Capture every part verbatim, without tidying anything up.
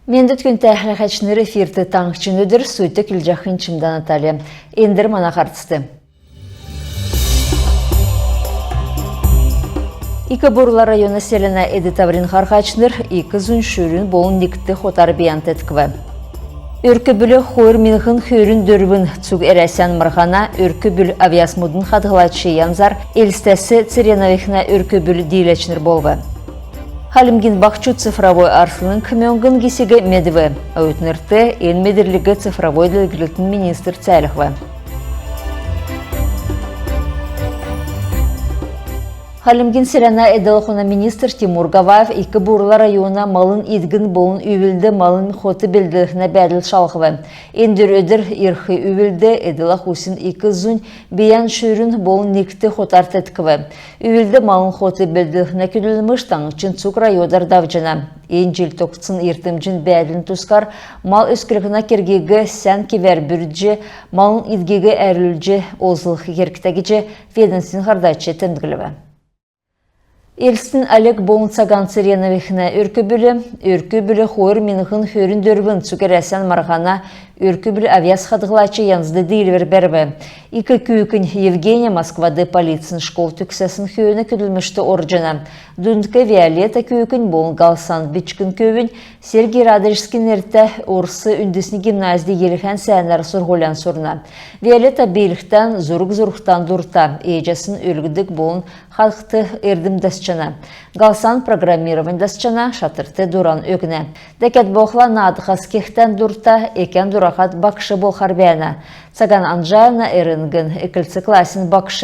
Мендвт, күндтә хәләһәчнр! Эфирт «Таңһчин өдр», студьд көдлҗәхнь Чимдә Наталья. Эндр мана һарцд. Ик-Бурла района селәнә эд-таврин һарһачнр ик зунь шүрүн болн негт хотар бийән теткв. «Өрк-бүл хойр миңһн хөрн дөрвн» цуг Әрәсән марһана «Өрк-бүл авъясмудын хадһлач» янзар Элстәс Цереновихнә «Өрк-бүл» дииләчнр болв. Хальмгин баһчуд цифровой арслң мөңгн гисиг медв. Оютнрт эн медрлиг цифровой делгрлтин министр цәәлһв. Хальмгин селәнә эдл-ахун министр Тимур Гаваев Ик-Бурла района малын идгин болн үвлд малын хот белдлһнә бәәдл шалһв. Эндр өдр ирх үвлд эдл-ахусин ик зунь бийән шүрүн болн негт хотар теткв. Үвлд малын хот белдлһнә көдлмш таңһчин цуг районар давҗана. Эн җил тогтсн йиртмҗин бәәдлин тускар мал өсклһнә кергиг сән кевәр бүрдҗ, малын идгиг әрвлҗ олзлх кергтә гиҗ ведомствин һардач темдглв. Элстин «Олег» болн Цаһан Цереновихнә «Өрк-бүл», «Өрк-бүл хойр миңһн хөрн дөрвн» цуг Әрәсән марһана «Өрк-бүл авъяс хадһлач» янзд диилвр бәрв. Ик күүкн Евгения Москвад полицин школ төгсәсн хөөн көдлмшт орҗана. Дундк Виолетта күүкн болн Галсан бичкн көвүнь Сергий Радонежскин нертә орс үндсни гимназьд йилһән сәәнәр сурһулян сурна. Виолетта биилхдән, зург зурхдан дурта, ээҗәсн өлгдг болн хаһтх эрдм дасчана. Галсан программировань дасчана, шатрт дуран өгнә. Дәкәд болхла наадһас кехтән дурта, экән дураһад багш болхар бәәнә. Цаһан Анджаевна РНГ-н эклц классин багш.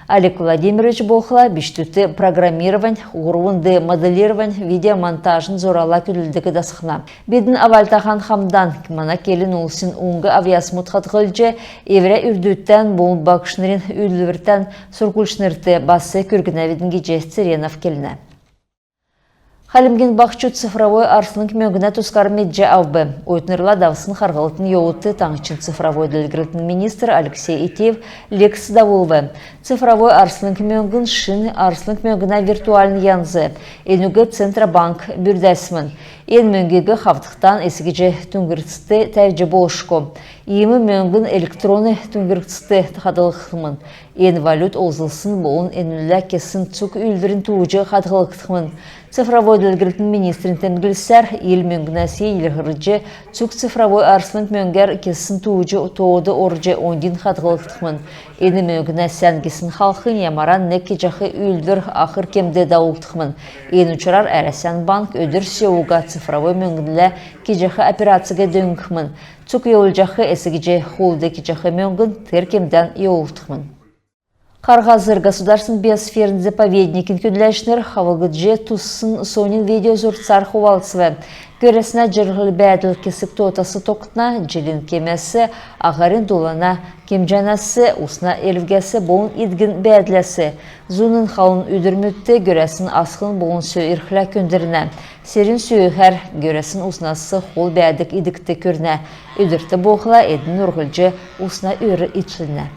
Олег Владимирович болхла бичкдүдт программировань, һурвн дэ моделировань, видеомонтажн зурала көдлдг дасхна. Бидн авальтаһан хамдан мана келн улсин уңг авъясмуд хадһлҗ, эврә үрдүдтән болн багшнрин үүлдвртән сурһульчнрт бас күргнәвидн гиҗ Церенов келнә. Хальмгин баһчуд цифровой арслң мөңгнә тускар медҗ авв. Оютнрла давсн харһлтын йовудт таңһчин цифровой делгрлтин министр Алексей Этеев лекц давулв. Цифровой арслң мөңгн — шин арслң мөңгнә виртуальн янз. Энүг Центробанк бүрдәсмн. Эн мөңгиг хавтхдан эс гиҗ түңгрцд тәвҗ болшго. Иим мөңгн электронн түңгрцд хадһлгдхмн. Эн валют олзлсн болн энүнлә кесн цуг үүлдврин тууҗ хадһлгдхмн. Цифровой делгрлтин министрин темдглсәр, ил мөңгнәс йилһрҗ цуг цифровой арслң мөңгәр кесн тууҗ тоод орҗ, оньдин хадһлгдхмн. Эн мөңгнә сән гисн халхнь ямаран нег кеҗәх үүлдвр ахр кемд давулгдхмн. Эн учрар Әрәсән банк өдр сө уга цифровой мөңгнлә кеҗәх операциг дөңнхмн. Цуг йовулҗах эс гиҗ хулд кеҗәх мөңгн тер кемдән йовулгдхмн. Хар һазр государственн биосферн заповедникин көдләчнр хавлгдҗ туссн соньн видеозургар хувалцв. Гөрәснә җирһл-бәәдл кесг тоотас тогтна: җилин кемәс, аһарин дулана кемҗәнәс, усна элвгәс болн идгин бәәдләс. Зуна халун өдрмүдт гөрәсн асхн болн сө ирхлә көндрнә. Серин сөөһәр гөрәсн уснас хол бәәдг идгт күрнә. Өдрт болхла эдн урһлҗ усна өөр идшлнә.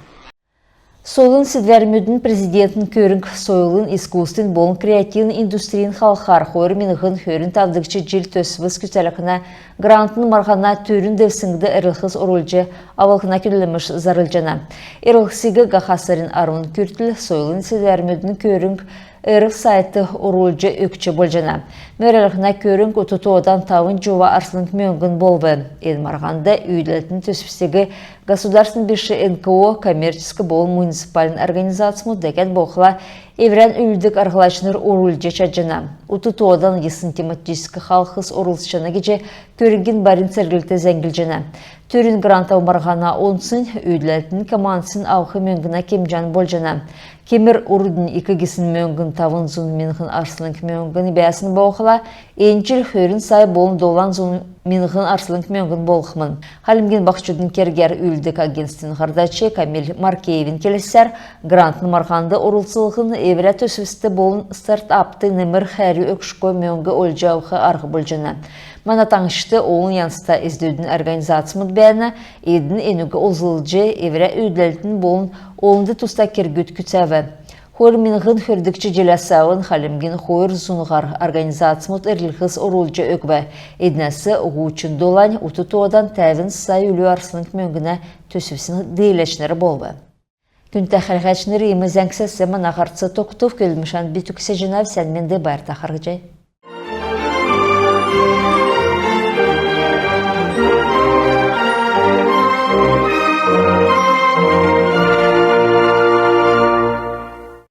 Сойлын седвәрмүдин Президентин көрңг сойлын, искусствин болн креативн индустрин халхар хойр миңһн хөрн тавдгч җил төсвс күцәлһнә грантын марһана түрүн девсңд эрлһс орулҗ авлһна көдлмш зарлҗана. Эрлһсиг һаха сарин арвн күртл сойлын седвәрмүдин көрңг РФ сайтд орулҗ өгч болҗана. Мөрәлһнә көрңг ут тоодан тавн җува арслң мөңгн болв. Эн марһанд үүдәлтин төсвсиг государственн биш НКО, коммерческ болн муниципальн организацмуд, дәкәд болхла эврән үүлддг арһлачнр орулҗ чадҗана. Ут тоодан йисн тематическ халхс орлцҗана гиҗ көрңгин барин церглт зәңглҗәнә. Түрүн грантов марһана онцнь үүдәлтин командсин авх мөңгнә кемҗән болҗана. Кемр урднь ик гисн мөңгн, тавн зун миңһн арслң мөңгн бәәсн болхла, эн җил хөрн сай болн долан зун миңһн арслң мөңгн болхмн. Хальмгин баһчудын кергәр үүлддг агентствин һардач Камиль Маркеевин келсәр, грантын марһанд орлцлһн эврә төсвст болн стартапт немр хәрү өгшго мөңг олҗ авх арһ болҗана. Мана таңһчд олн янзта эздүдин организацмуд бәәнә, эдн энүг олзлҗ эврә үүдәлтин болн олнд туста кергүд күцәв. Хойр миңһн хөрдгч җиләс авн Хальмгин хойр зун һар организацмуд эрлһс орулҗ өгв. Эднәс һучн долань ут тоодан тәвн сай үлү арслң мөңгнә төсвсин дииләчнр болв. Күндтә хәләһәчнр, иим зәңгсәс мана һарц тогтв. Көдлмшән би төгсәҗәнәв. Сән менд, байрта харһий.